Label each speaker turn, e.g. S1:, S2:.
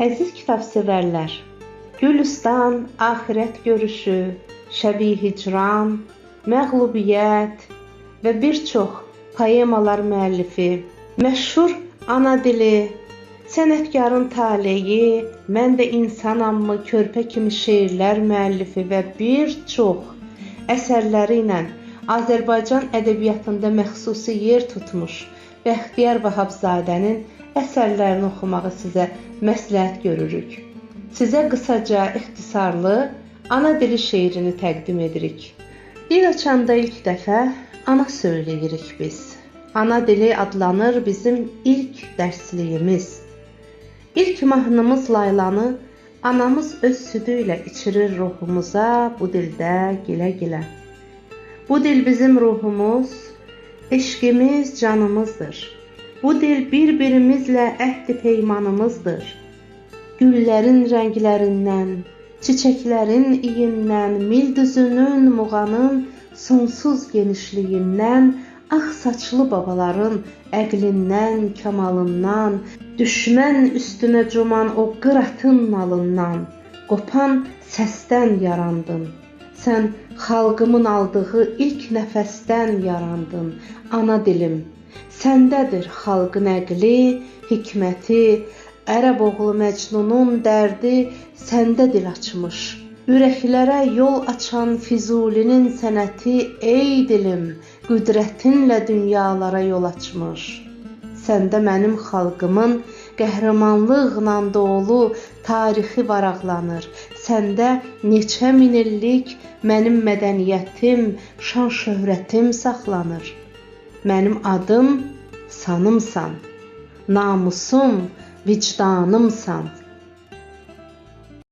S1: Əziz kitabsevərlər, Gülüstan, Axirət görüşü, Şəbi Hicran, Məğlubiyyət və bir çox poemalar müəllifi, məşhur Ana dili, Sənətkarın taleyi, Mən də insanammı, Körpə kimi şeirlər müəllifi və bir çox əsərləri ilə Azərbaycan ədəbiyyatında məxsusi yer tutmuş Bəxtiyar Vahabzadənin əsərlərini oxumağı sizə məsləhət görürük. Sizə qısaca, ixtisarlı Ana dili şeirini təqdim edirik. Dil açanda ilk dəfə ana söyləyirik biz. Ana dili adlanır bizim ilk dərsliyimiz. İlk mahnımız Laylanı anamız öz südü ilə içirir ruhumuza bu dildə gilə-gilə. Bu dil bizim ruhumuz, eşqimiz, canımızdır. Bu dil bir-birimizlə əhd-i peymanımızdır. Güllərin rənglərindən, çiçəklərin iyindən, mildüzünün, muğanın sonsuz genişliyindən, ağ saçlı babaların əqlindən, kamalından, düşmən üstünə cuman o qıratın nalından, qopan səsdən yarandın. Sən xalqımın aldığı ilk nəfəsdən yarandın, ana dilim. Səndədir xalqın əqli, hikməti, ərəb oğlu Məcnunun dərdi səndə dil açmış. Ürəklərə yol açan Füzulinin sənəti, ey dilim, qüdrətinlə dünyalara yol açmış. Səndə mənim xalqımın qəhrəmanlıqla dolu tarixi varaqlanır. Səndə neçə min illik mənim mədəniyyətim, şan-şöhrətim saxlanır. Mənim adım, sanımsan, namusum, vicdanımsan.